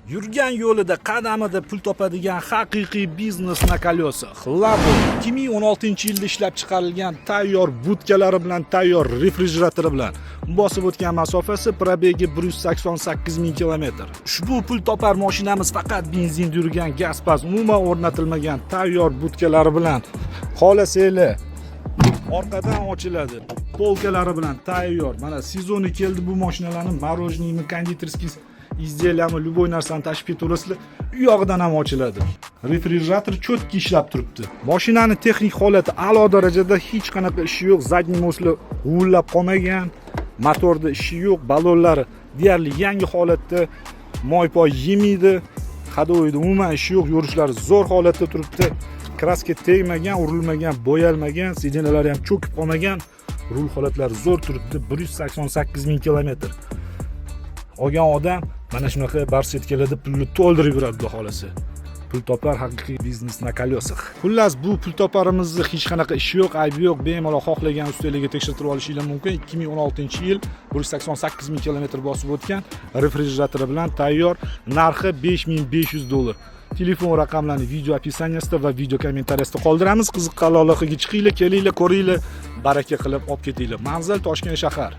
Yurgan yo'lida, qadamida pul topadigan haqiqiy biznes на колесах. Labo 2016-yilda ishlab chiqarilgan, tayyor budkalari bilan, tayyor refrigeratori bilan. Bosib o'tgan masofasi, пробег i 188 ming kilometr. Ushbu pul topar mashinamiz faqat benzinda yurgan, gaz paz umuman o'rnatilmagan, tayyor budkalari bilan. Xohlasanglar, orqadan ochiladi. Полка lari bilan tayyor. Mana, sezoni keldi bu mashinalarni, мороженое mi, кондитерский изделия mi, любой narsani tashib ketaverasizlar. U yog'idan ham ochiladi. Refrigerator четкий ishlab turibdi. Mashinani texnik holati a'lo darajada, hech qanaqa ishi yo'q. Задний мост lar g'uvillab qolmagan. Motorda ishi yo'q, ballonlari deyarli yangi holatda, moy poy yemaydi. Ходовой da umuman ishi yo'q, yurishlari zo'r holatda turibdi. Краска tegmagan, urilmagan, bo'yalmagan, сиденья lari ham cho'kib qolmagan. Rul holatlari zo'r turibdi. 188 ming kilometr. Olgan odam mana shunaqa барсетка larda pulni to'ldirib yuradi, xudo xohlasa. Pul topar haqiqiy biznes на колесах. Xullas, bu pul toparimizni hech qanaqa ishi yo'q, aybi yo'q. Bemalol xohlagan ustalarga tekshirtirib olishinglar mumkin. 2016-yil, 188 ming kilometr bosib o'tgan, refrigeratori bilan tayyor, narxi 5500 dollar. Telefon raqamlarini video описание sida va video kommentariyasida qoldiramiz. Qiziqqanlar aloqaga chiqinglar, kelinglar, ko'ringlar, baraka qilib olib ketinglar. Manzil: Toshkent shahar.